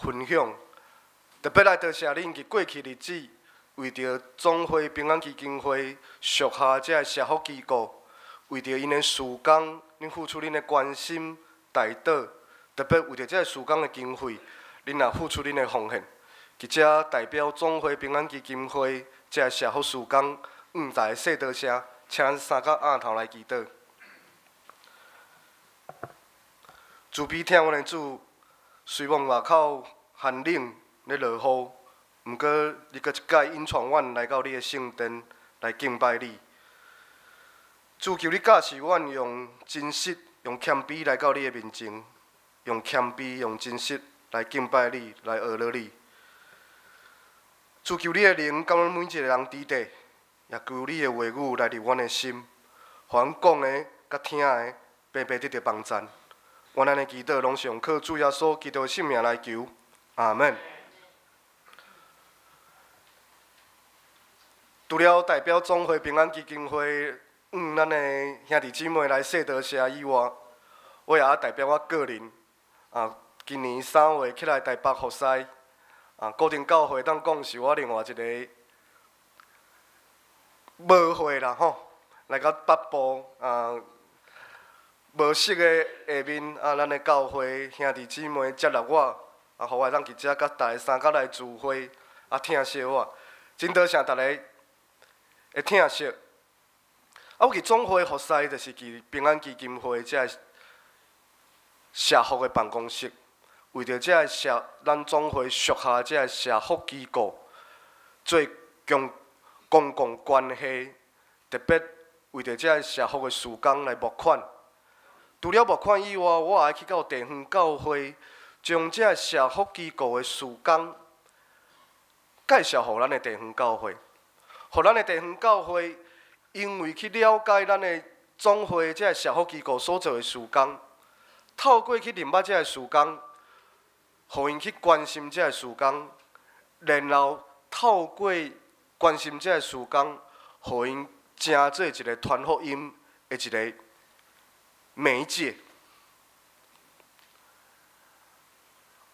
分享，特別來多謝恁佇過去日子，為著總會平安基金會屬下這个社福機構，為著𪜶的事工，恁付出恁的關心、代禱，特別為著這个事工的經費，恁也付出恁的奉獻。佇遮代表總會平安基金會這个社福事工，向大家說多謝，請咱三個徛頭來祈禱。慈悲疼阮的主，雖罔外口寒冷咧落雨，毋過你閣一擺引帶阮來到你的聖殿來敬拜你。主，求你教示阮用真實、用謙卑來到你的面前，用謙卑、用真實來敬拜你，來學了你。主，求你的靈佮阮每一个人佇底，也求你的話語來入阮的心，予阮講的、佮聽的，白白得著幫贊。阮按呢祈禱，攏是用靠主耶穌基督的聖名來求，阿門。除了代表總會平安基金會，向咱的兄弟姊妹來說多謝以外，我也代表我個人，今年3月起來台北服侍，固定教會當講是我另外一个無會啦吼，來到北部。無熟的下面，咱的教會兄弟姊妹接納我，予我會當佇遮佮大家三角來聚會，疼惜我，真多謝大家的疼惜。我佇總會服侍，就是佇平安基金會這个社福的辦公室，為著這个社，咱總會屬下這个社福機構做公共關係，特別為著這个社福的事工來募款。除了募款以外，我也愛去到地方教會，將這个社福機構的事工介紹予咱的地方教會，予咱的地方教會因為去了解咱的總會這个社福機構所做的事工，透過去認捌這个事工，予𪜶去關心這个事工，然後透過關心這个事工，予𪜶成做一个傳福音的一个媒介。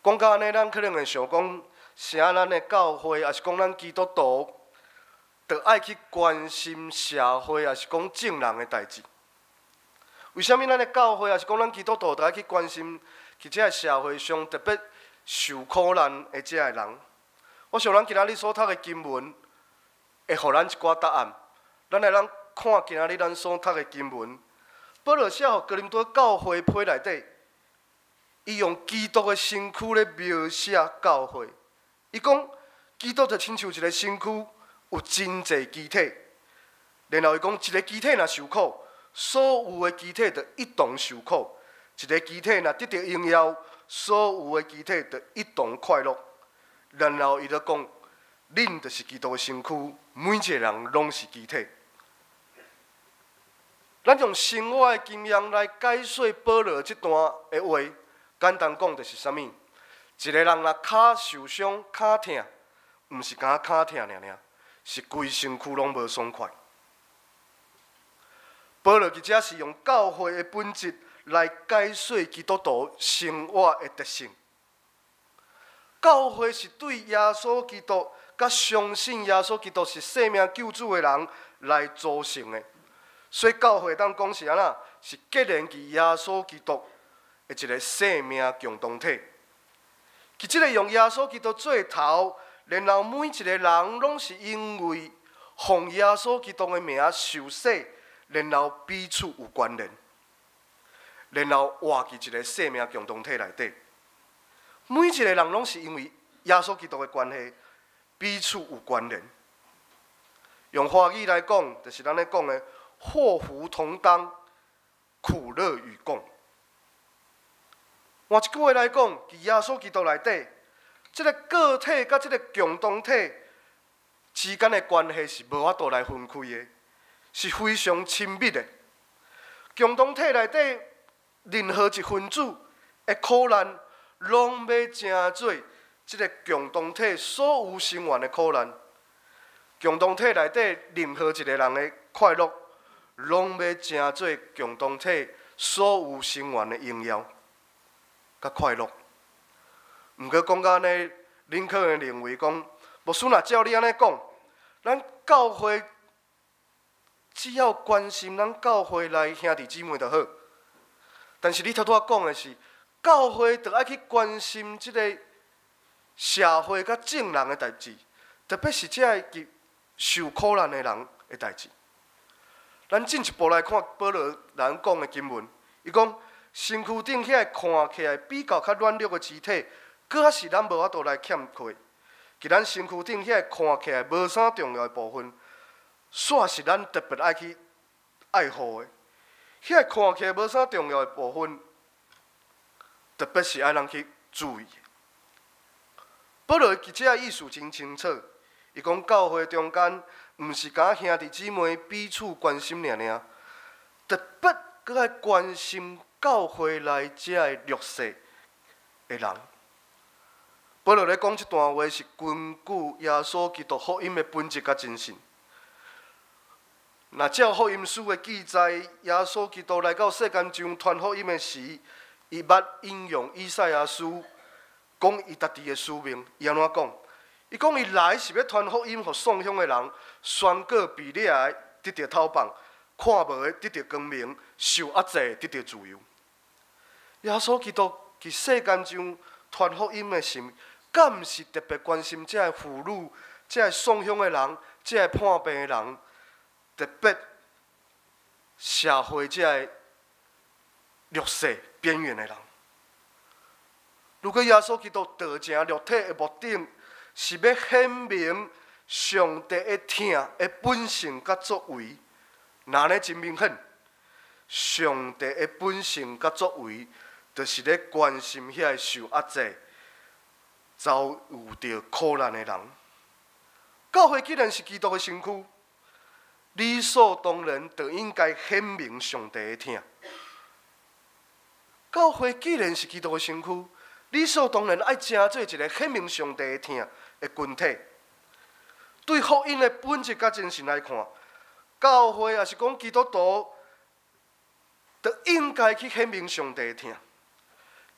講到按呢，咱可能會想講，啥咱的教會，抑是講咱基督徒，著愛去關心社會，抑是講眾人的代誌。為啥物咱的教會，抑是講咱基督徒，著愛去關心佇這个社會上特別受苦難的這个人？我想咱今仔日所讀的經文，會予咱一寡答案。咱來咱看今仔日咱所讀的經文。保羅寫予哥林多教會批內底，伊用基督的身軀咧描寫教會。伊講，基督就親像一个身軀，有真濟肢體。然後伊講，一个肢體若受苦，所有的肢體就一同受苦；一个肢體若得著榮耀，所有的肢體就一同快樂。然後伊就講，恁就是基督的身軀，每一个人攏是肢體。咱用生活的經驗來解說保羅這段的話，簡單講就是啥物？一个人若跤受傷、跤疼，毋是干焦跤疼爾爾，是規身軀攏無爽快。保羅佇遮是用教會的本質來解說基督徒生活的特性。教會是對耶穌基督，佮相信耶穌基督是生命救主的人來組成的。所以教會當講是按怎？是結連佇耶穌基督的一个生命共同體。佇這个用耶穌基督做頭，然後每一个人攏是因為奉耶穌基督的名受洗，然後彼此有關聯，然後活佇一个生命共同體內底。每一个人攏是因為耶穌基督的關係，彼此有關聯。用華語來講，就是咱咧講的。禍福同當，苦樂與共。換一句話來講，佇耶穌基督內底，這个個體佮這个共同體之間的關係是無法度來分開的，是非常親密的。共同體內底任何一分子的苦難，攏欲成做這个共同體所有成員的苦難。共同體內底任何一个人的快樂，攏欲成做共同體所有成員的榮耀佮快樂。毋過講到按呢，恁可能認為講，牧師若照你按呢講，咱教會只要關心咱教會內兄弟姊妹就好。但是你頭拄仔講的是，教會著愛去關心這个社會佮眾人的代誌，特別是這个受苦難的人的代誌。咱進一步來看保羅人講的經文，伊講身軀頂遐看起來比較較軟弱的肢體，閣較是咱無法度來欠缺。佇咱身軀頂遐看起來無啥重要的部分，煞是咱特別愛去愛護的。遐看起來無啥重要的部分，特別是愛咱去注意。保羅佇這意思真清楚，伊講教會中間，毋是干兄弟姊妹彼此關心爾爾，特別閣愛關心教會內這个弱勢的人。保羅咧講這段話是根據耶穌基督福音的本質佮精神。若照福音書的記載，耶穌基督來到世間上傳福音的時，伊捌引用以賽亞書講伊家己的使命。伊按怎講？伊講伊來是欲傳福音，予喪鄉的人，宣告被掠的得著透放，看無的得著光明，受壓制的得著自由。耶穌基督佇世間上傳福音的時，敢毋是特別關心這个婦女、這个喪鄉的人、這个破病的人，特別社會這个弱勢邊緣的人？如果耶穌基督道成肉體的目的，是欲顯明上帝的疼的本性佮作為，若按呢真明顯，上帝的本性佮作為，就是咧關心遐个受壓制、遭遇著苦難的人。教會既然是基督的身軀，理所當然就應該顯明上帝的疼。教會既然是基督的身軀，理所當然愛成做一个顯明上帝的疼的群體。對福音的本質佮精神來看，教會抑是講基督徒，就應該去顯明上帝的疼。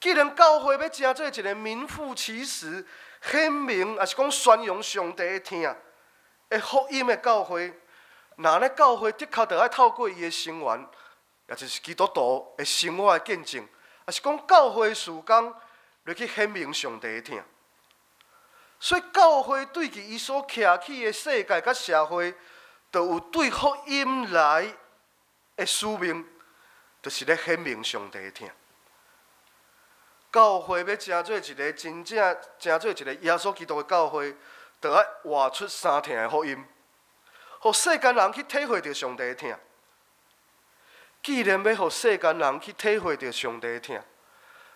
既然教會欲成做一个名副其實顯明，抑是講宣揚上帝的疼的福音的教會，若按呢教會的確著愛透過伊的成員，也就是基督徒的生活的見證，抑是講教會事工來去顯明上帝的疼。所以教會對佇伊所徛起的世界佮社會，就有對福音來的使命，就是咧顯明上帝的疼。教會欲成做一个真正成做一个耶穌基督的教會，就愛活出三疼的福音，予世間人去體會著上帝的疼。既然欲予世間人去體會著上帝的疼，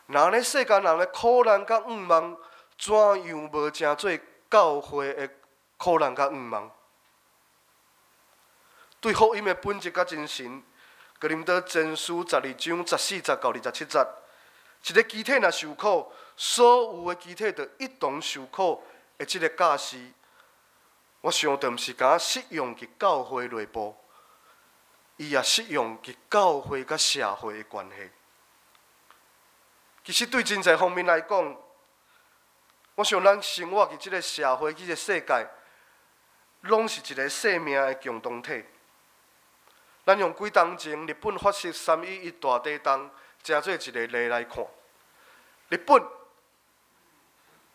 若按呢世間人的苦難佮願望，怎樣無成做教會的苦難佮願望？對福音的本質佮精神，哥林多前書12章14節到27節，一个肢體若受苦，所有的肢體就一同受苦的這个教示，我想就毋是干適用佇教會內部，伊也適用佇教會佮社會的關係。其實對真濟方面來講，我想咱生活佇這个社會、這个世界，攏是一个生命的共同體。咱用幾冬前日本發生3.11大地震，成做一个例來看。日本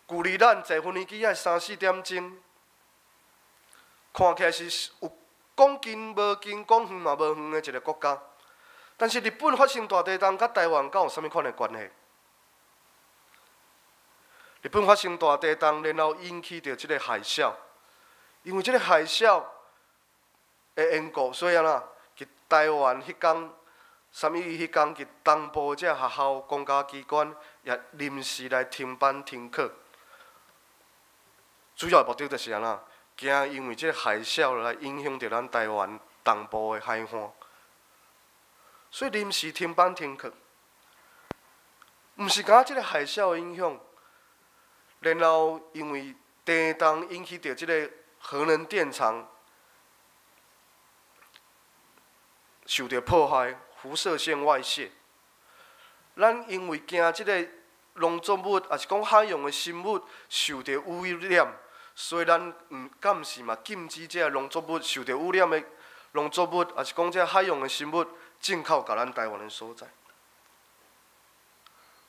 距離咱坐飛機愛三四點鐘，看起來是有講近無近、講遠嘛無遠的一个國家。但是日本發生大地震，佮台灣敢有啥物款的關係？日本發生大地震，然後引起著這个海嘯，因為這个海嘯的緣故，所以按怎？佇台灣彼工，3.11彼工，佇東部這學校、公家機關也臨時來停班停課。主要的目的就是按怎？驚因為這个海嘯來影響著咱台灣東部的海岸，所以臨時停班停課。毋是干焦這个海嘯的影響，然後因為地動引起著這个核能電廠受著破壞，輻射線外洩。咱因為驚這个農作物，抑是講海洋的生物受著污染，所以咱毋敢是嘛禁止這个農作物受著污染的農作物，抑是講這海洋的生物進口共咱台灣的所在。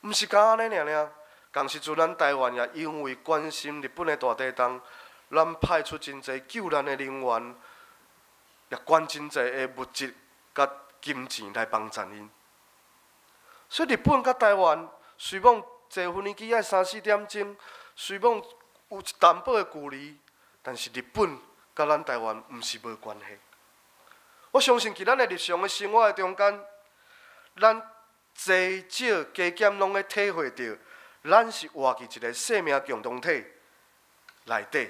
毋是干按呢爾爾，仝時陣咱台灣也因為關心日本的大地動，咱派出真濟救難的人員，也捐真濟的物質佮金錢來幫贊𪜶。所以日本佮台灣，雖罔坐飛機愛三四點鐘，雖罔有一淡薄的距離，但是日本佮咱台灣毋是無關係。我相信，佇咱的日常的生活的中間，咱濟少加減攏會體會著，咱是活佇一个生命共同體內底，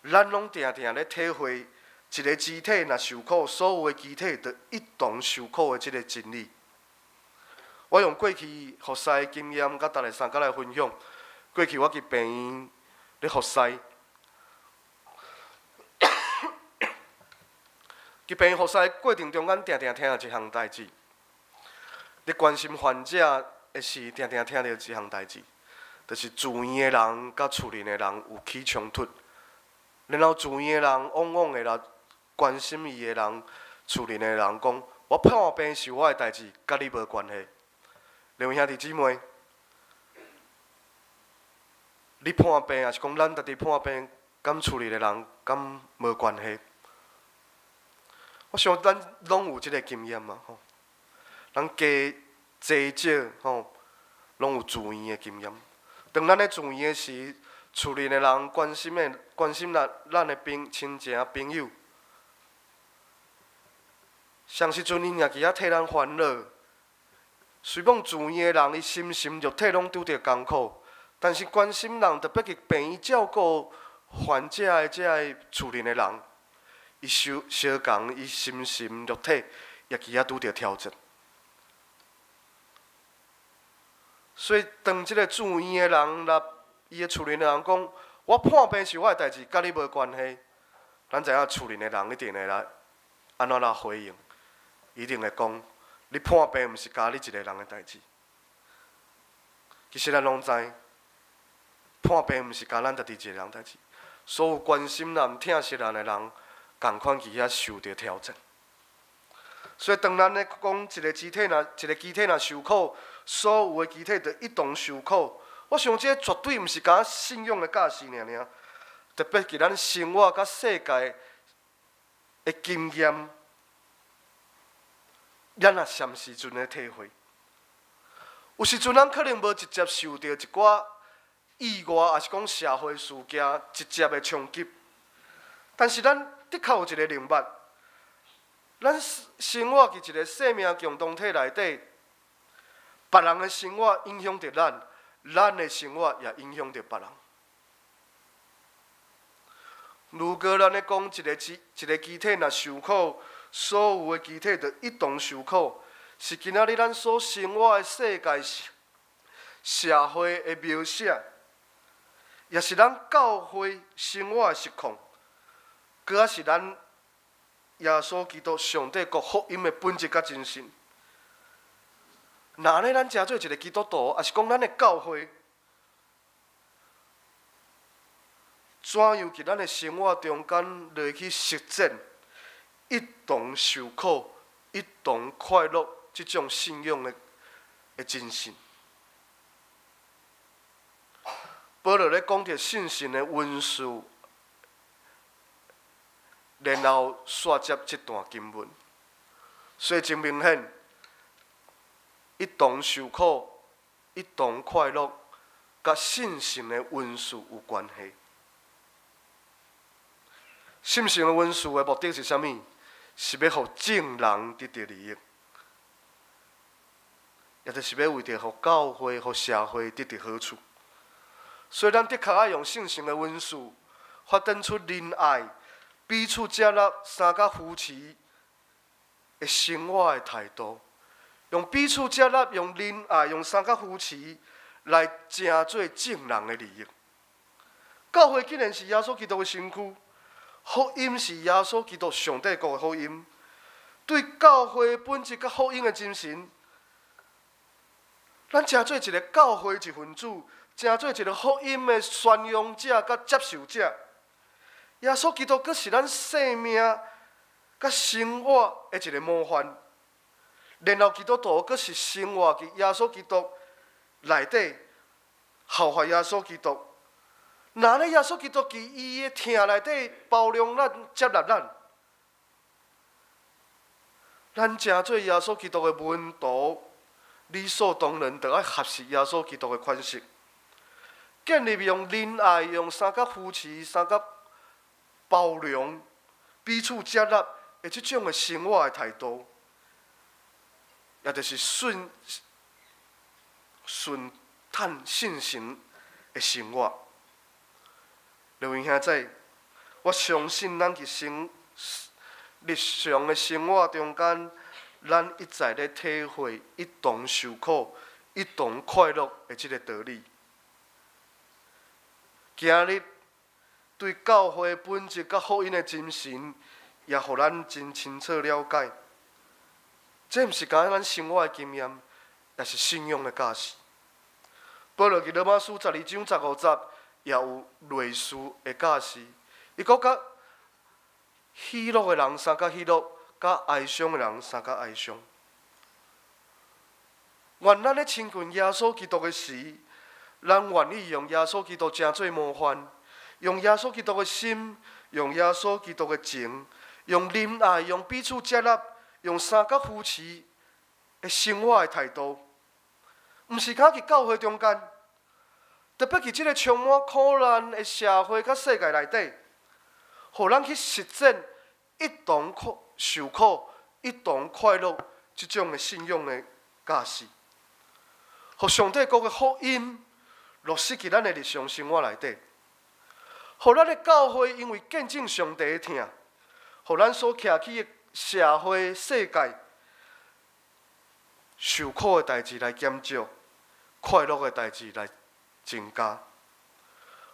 咱攏定定咧體會一个肢體若受苦，所有的肢體就一同受苦的這个真理。我用過去服侍的經驗，佮大家相共來分享。過去我佇病院咧服侍，佇病院服侍的過程中間，定定聽著一項代誌。咧關心患者的時，定定聽著一項代誌，就是住院的人佮厝裡的人有起衝突，然後住院的人往往會來關心伊的人，厝裡的人講：我破病是我的代誌，佮你無關係。兩位兄弟姊妹，你破病，抑是講咱家己破病，佮厝裡的人敢無關係？我想咱攏有這个經驗嘛吼，咱加濟少吼，攏有住院的經驗。當咱咧住院的時，厝裡的人關心的關心咱咱的朋親情朋友，啥時陣𪜶也佇遐替咱煩惱。雖罔住院的人，伊心神肉體攏拄著艱苦，但是關心人，特別佇病院照顧患者的這个厝裡的人，伊相相仝，伊心神肉體也佇遐拄著挑戰。所以，當這个住院的人，若伊的厝裡的人講，我破病是我的代誌，佮你無關係。咱知影厝裡的人一定會來按怎來回應，一定會講，你破病毋是干你一个人的代誌。其實咱攏知，破病毋是干咱家己一个人代誌，所有關心咱、疼惜咱的人，仝款佇遐受著挑戰。所以，當咱咧講一個肢體若一個肢體若受苦，所有的肢體就一同受苦。我想這絕對毋是干信仰的教示爾爾，特別佇咱生活佮世界的經驗，咱也啥時陣咧體會。有時陣咱可能無直接受著一寡意外，抑是講社會事件直接的衝擊，但是咱的確有一个明白，咱生活佇一个生命共同體內底，別人的生活影響著咱，咱的生活也影響著別人。如果咱咧講一個肢一個肢體若受苦，所有的肢體就一同受苦，是今仔日咱所生活的世界社會的描寫，也是咱教會生活的實況，閣抑是咱耶穌基督上帝國福音的本質佮精神。若按呢，咱成做一个基督徒，抑是講咱的教會，怎樣佇咱的生活中間來去實踐一同受苦、一同快樂這種信仰的的精神？保羅咧講著信心的恩賜，然後煞接這段經文，所以真明顯，一同受苦、一同快樂，佮信心的恩賜有關係。信心的恩賜的目的是啥物？是欲予眾人得著利益，也就是欲為著予教會、予社會得著好處。所以，咱的確愛用聖神的恩賜，發展出仁愛、彼此接納、相佮扶持的生活的態度，用彼此接納、用仁愛、用相佮扶持來成做眾人的利益。教會既然是耶穌基督的身軀，福音是耶穌基督上帝國的福音，對教會本質佮福音的精神，咱成做一个教會一份子，成做一個福音的宣揚者佮接受者。耶穌基督閣是咱生命佮生活的一個模範。然後基督徒閣是生活佇耶穌基督內底，效法耶穌基督。若咧耶穌基督佇伊的疼內底包容咱、接納咱，咱成做耶穌基督的門徒，理所當然著愛學習耶穌基督的款式，建立用仁愛、用相佮扶持、相佮包容、彼此接納的這種的生活的態度，也就是順順嘆信心的生活。各位兄弟，我相信咱佇生日常的生活中間，咱一再咧體會一同受苦、一同快樂的這個道理。今日對教會本質佮福音的精神，也予咱真清楚了解。這毋是干焦咱生活的經驗，也是信仰的教示。保羅佇羅馬書12章15節，也有類似的教示。伊閣佮喜樂的人相佮喜樂，佮哀傷的人相佮哀傷。願咱咧親近耶穌基督的時，咱願意用耶穌基督成做模範，用耶穌基督的心，用耶穌基督的情，用仁愛，用彼此接納，用相佮扶持的生活的態度，毋是干焦佇教會中間，特別佇這個充滿苦難的社會佮世界內底，予咱去實踐一同苦受苦、一同快樂這種的信仰的教示，予上帝國的福音落實佇咱的日常生活內底，予咱的教會因為見證上帝的疼，予咱所徛起的社會世界受苦的代誌來減少，快樂的代誌來增加，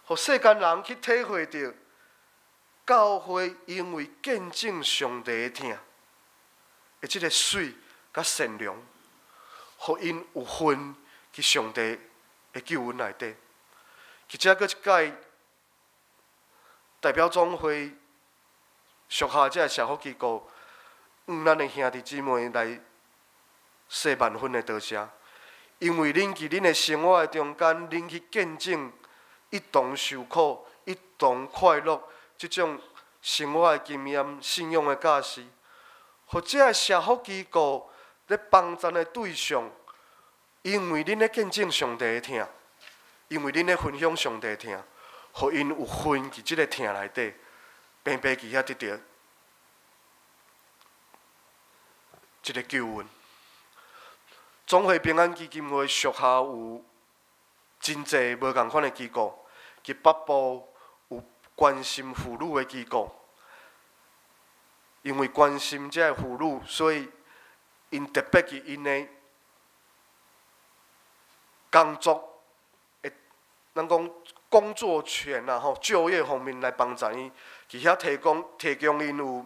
予世間人去體會著教會因為見證上帝的疼，的這個媠佮善良，予𪜶有份佇上帝的救恩內底。佇遮閣一屆代表總會屬下這个社福機構，向咱的兄弟姊妹來說萬分的多謝，因為恁佇恁的生活的中間，恁去見證一同受苦、一同快樂這種生活的經驗、信仰的教示，予這个社福機構咧幫贊的對象，因為恁咧見證上帝的疼，因為恁咧分享上帝的疼，予𪜶有份佇這个疼內底，平白佇遐得著這个救恩。總會平安基金會屬下有真濟無仝款的機構，佇北部有關心婦女的機構，因為關心這个婦女，所以𪜶特別佇𪜶的工作的，咱講工作權啊吼，就業方面來幫助𪜶，佇遐提供提供𪜶有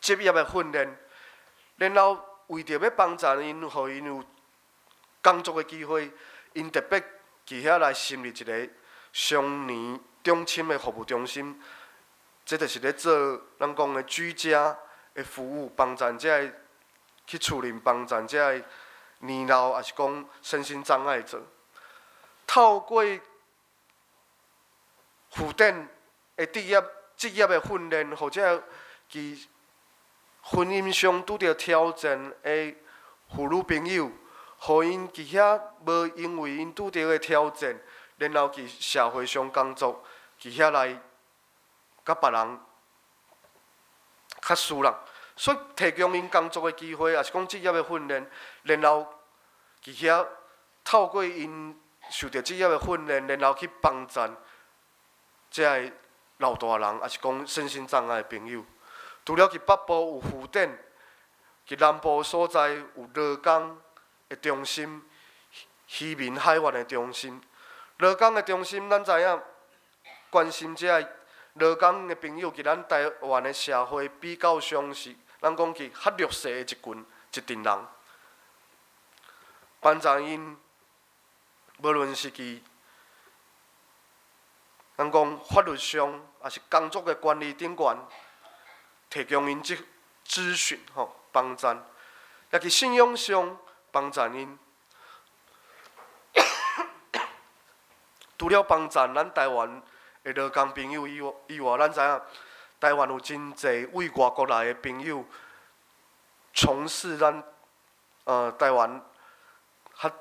職業的訓練，然後為著欲幫助𪜶，予𪜶有工作的機會，𪜶特別佇遐來成立一個雙年中心的服務中心，這就是咧做咱講的居家的服務，幫助這个去厝裡幫助這个年老，抑是講身心障礙者，透過附典的職業職業的訓練，或者佇婚姻上拄著挑戰的婦女朋友，予𪜶佇遐無因為𪜶拄著的挑戰，然後佇社會上工作，佇遐來佮別人較輸人，所以提供𪜶工作的機會，抑是講職業的訓練，然後佇遐透過𪜶受著職業的訓練，然後去幫助這个老大人，抑是講身心障礙的朋友。除了佇北部有附典，佇南部所在有勞工的中心、漁民海員的中心。勞工的中心，咱知影關心這个勞工的朋友，佇咱台灣的社會比較上是，咱講佇較弱勢的一群一陣人。幫助𪜶，無論是佇咱講法律上，抑是工作的權利頂懸，提供𪜶這諮詢吼幫助，也佇信仰上幫助𪜶。除了幫助咱台灣的勞工朋友以外，咱知影台灣有真濟對外國來的朋友，從事咱台灣較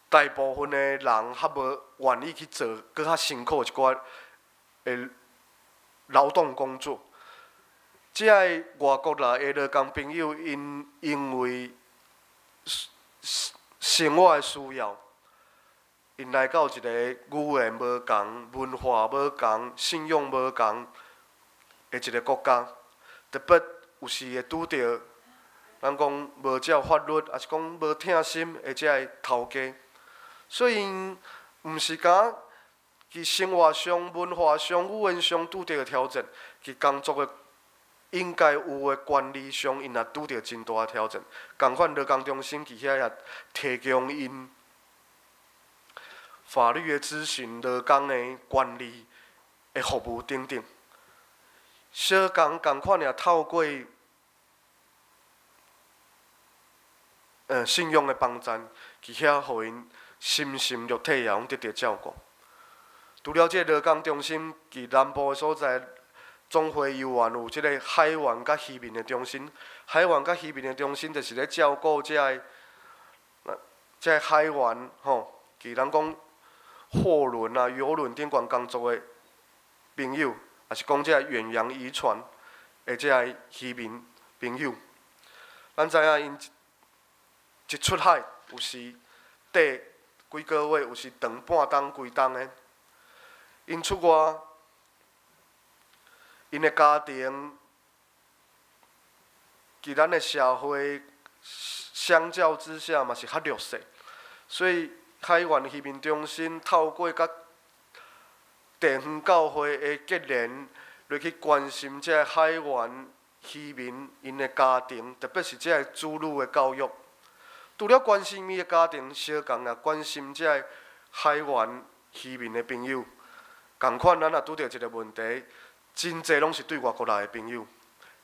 大部分的人較無願意去做，閣較辛苦一寡的勞動工作。這个外國來的勞工朋友，𪜶因為生活的需要，𪜶來到一个語言無仝、文化無仝、信仰無仝的一个國家，特別有時會拄著，咱講無照法律，抑是講無疼心的這个頭家，所以𪜶毋是干佇生活上、文化上、語言上拄著挑戰，佇工作的應該有的權利上，𪜶也拄著真大的挑戰。仝款勞工中心佇遐也提供𪜶法律的諮詢、勞工的權利的服務等等。小工仝款也透過信仰的幫助，佇遐予𪜶心神肉體也攏得著照顧。除了這個勞工中心，佇南部的所在，總會猶原有這個海員佮漁民的中心。海員佮漁民的中心，就是咧照顧這个海員吼，佇咱講貨輪啊、郵輪頂懸工作的朋友，抑是講這個遠洋漁船的這個漁民朋友。咱知影𪜶一出海，有時綴幾個月，有時長半冬、規冬的。𪜶出外，𪜶的家庭，佇咱的社會相較之下嘛是較弱勢，所以海員漁民中心透過佮地方教會的結連，來去關心這個海員漁民𪜶的家庭，特別是這個子女的教育。除了關心伊的家庭，相仝也關心這個海員漁民的朋友。仝款，咱也拄著一個問題，真濟攏是對外國來的朋友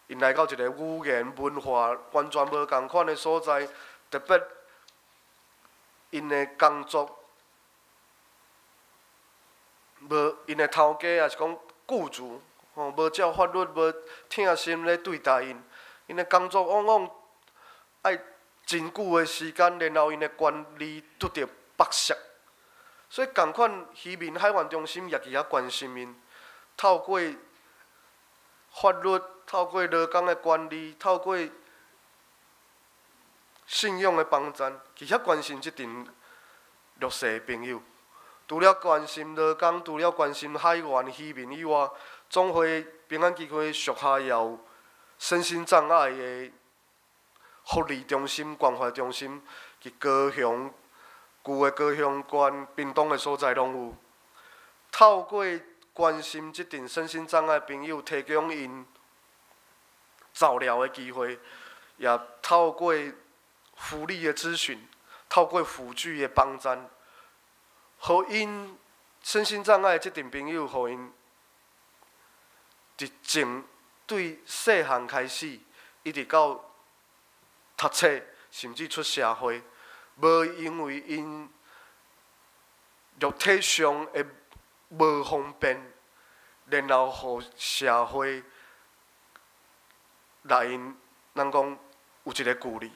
，𪜶來到一個語言文化完全無仝款的所在，特別𪜶的工作無𪜶的頭家，抑是講雇主吼，無照法律、無疼心咧對待𪜶，𪜶的工作往往愛真久的時間，然後𪜶的權利拄著剝削。所以仝款漁民海員中心也佇遐關心𪜶，透過法律、透過勞工的權利、透過信仰的幫助，佇遐關心這陣弱勢的朋友。除了關心勞工，除了關心海員漁民以外，總會平安基金會屬下也有身心障礙的福利中心、關懷中心，佇高雄、舊的高雄縣、屏東的所在攏有。透過關心這陣身心障礙朋友，提供𪜶照料的機會，也透過福利的諮詢，透過輔具的幫助，予𪜶身心障礙這陣朋友，予𪜶佇從對細漢開始，一直到讀冊，甚至出社會，無因為𪜶肉體上的無方便，然後予社會來𪜶，咱講有一個距離，予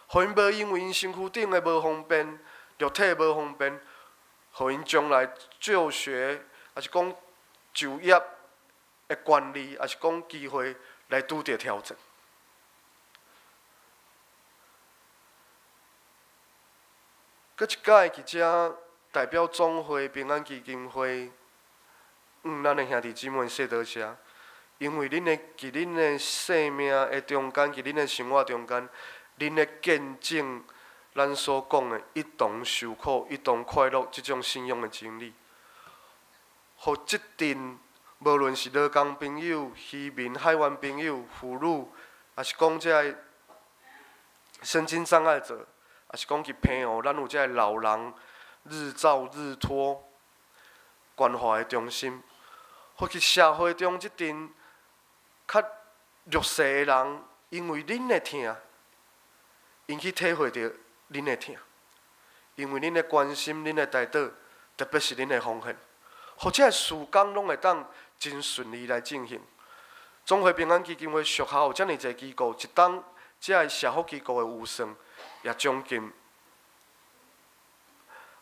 𪜶無因為𪜶身軀頂的無方便，肉體無方便，予𪜶將來就學，抑是講就業的權利，抑是講機會來拄著挑戰。閣一擺佇遮代表總會平安基金會，咱的兄弟姊妹說多謝，因為恁的佇恁的生命的中間，佇恁的生活中間，恁咧見證咱所講的一同受苦、一同快樂這種信仰的真理，予這陣無論是勞工朋友、漁民、海員朋友、婦女，抑是講這个身心障礙者，抑是讲伫澎湖，咱有遮个老人日照日托关怀的中心，或去社會中這陣較弱勢的人，因為恁的疼，𪜶去體會著恁的疼，因為恁的關心、恁的代禱，特別是恁的奉獻，予這个事工攏會當真順利來進行。總會平安基金會屬下有遮爾濟機構，一冬這个社福機構的預算也將近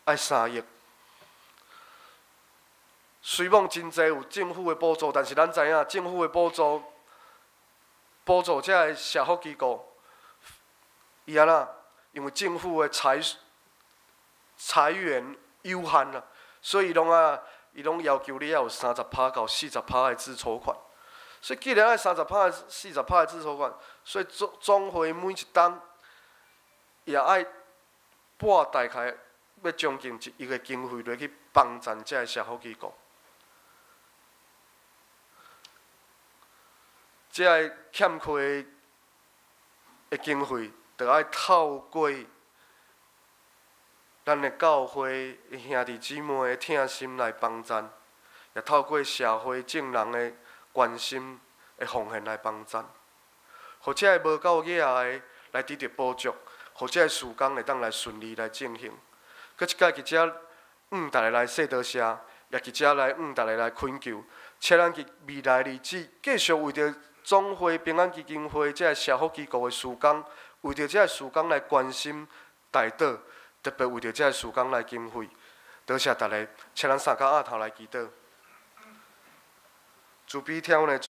愛3億。雖罔真濟有政府的補助，但是咱知影政府的補助，補助這个社福機構，伊按怎？因為政府的財源有限啦，所以伊攏要求你要有30%到40%的自籌款。所以既然愛30%、四十趴的自籌款，所以總會每一冬也愛撥大概欲將近1億的經費落去幫贊這个社福機構。這个欠缺的經費，就愛透過咱的教會的兄弟姊妹的疼心來幫贊，也透過社會眾人的關心的奉獻來幫贊，予這个無夠額的來得著補足，予這个事工會當來順利來進行。閣一擺佇遮向大家來說多謝，也佇遮來向大家來懇求，請咱佇未來日子繼續為著總會平安基金會這个社福機構的事工，為著這个事工來關心代禱，特別為著這个事工來經費。多謝大家，請咱三跤鴨頭來祈禱。慈悲疼阮的。